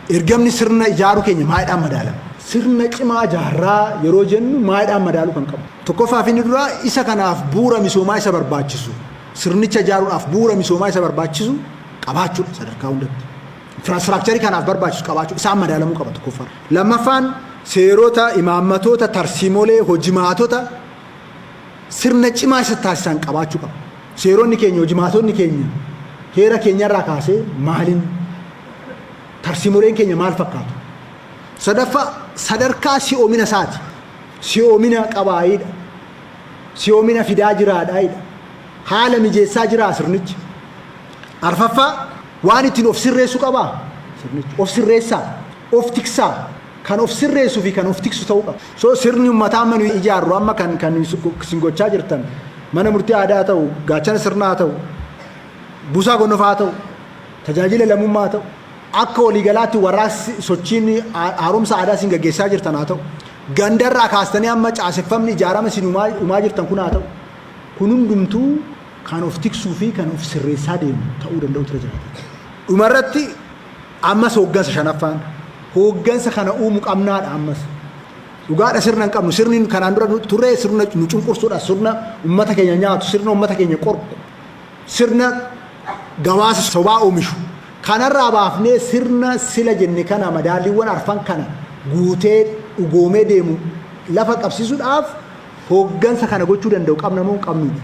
Ergamni sirna ijaaruu keenya maalidhaan madaalama? Sirna cimaa ijaarraa yeroo jennu maalidhaan madaaluu kan qabu? Tokkoffaa fi inni duraa isa kanaaf bu'uura misoomaa isa barbaachisu, sirnicha ijaaruudhaaf bu'uura misoomaa isa barbaachisu qabaachuudha sadarkaa hundatti. Infraastiraakcharii kanaaf barbaachisu qabaachuu isaan madaalamuu qaba tokkoffaa. Lammaffaan seerota, imaammatoota, tarsiimolee, hojimaatota sirna cimaa isa taasisan qabaachuu qaba. Seeronni keenya, hojimaatonni keenya heera keenyarraa kaasee maaliin tarsiimoleen keenya maal fakkaatu? Sadaffaa sadarkaa si'oomina isaati. Si'oomina qabaayiidha. Si'oomina fidaa jiraadhaayidha. Haala mijeessaa jiraa sirnichi. Arfaffaa waan ittiin of sirreessu qabaa sirnichi. Of sirreessaa, of tiksaa, kan of sirreessuu fi kan of tiksu ta'uu qaba. So sirni uummataa amma nuyi ijaarru amma kan isin gochaa jirtan mana murtii aadaa haa ta'u, gaachana sirnaa haa ta'u, buusaa gonofaa haa ta'u, tajaajila lammummaa haa ta'u, akka waliigalaatti warraaqsi sochiin haaromsa aadaa isin gaggeessaa jirtan haa ta'u, gandarraa kaastanii amma caaseffamni ijaarama isin uumaa jirtan kun haa ta'u, kun hundumtuu kan of tiksuu fi kan of sirreessaa deemu ta'uu danda'utu irra jiraata. Dhumarratti ammas hooggansa shanaffaan hooggansa kana uumu qabnaadha ammas. Dhugaadha, sirna hin qabnu. Sirni kanaan dura turre sirna nu cunqursuudha, sirna uummata keenya nyaatu, sirna uummata keenya qorqu, sirna gabaasa sobaa oomishu. Kanarraa baafnee sirna sila jenne kana madaalliiwwan arfan kana guutee dhugoomee deemu lafa qabsiisuudhaaf hooggansa kana gochuu danda'u qabna moo hin qabnuudha?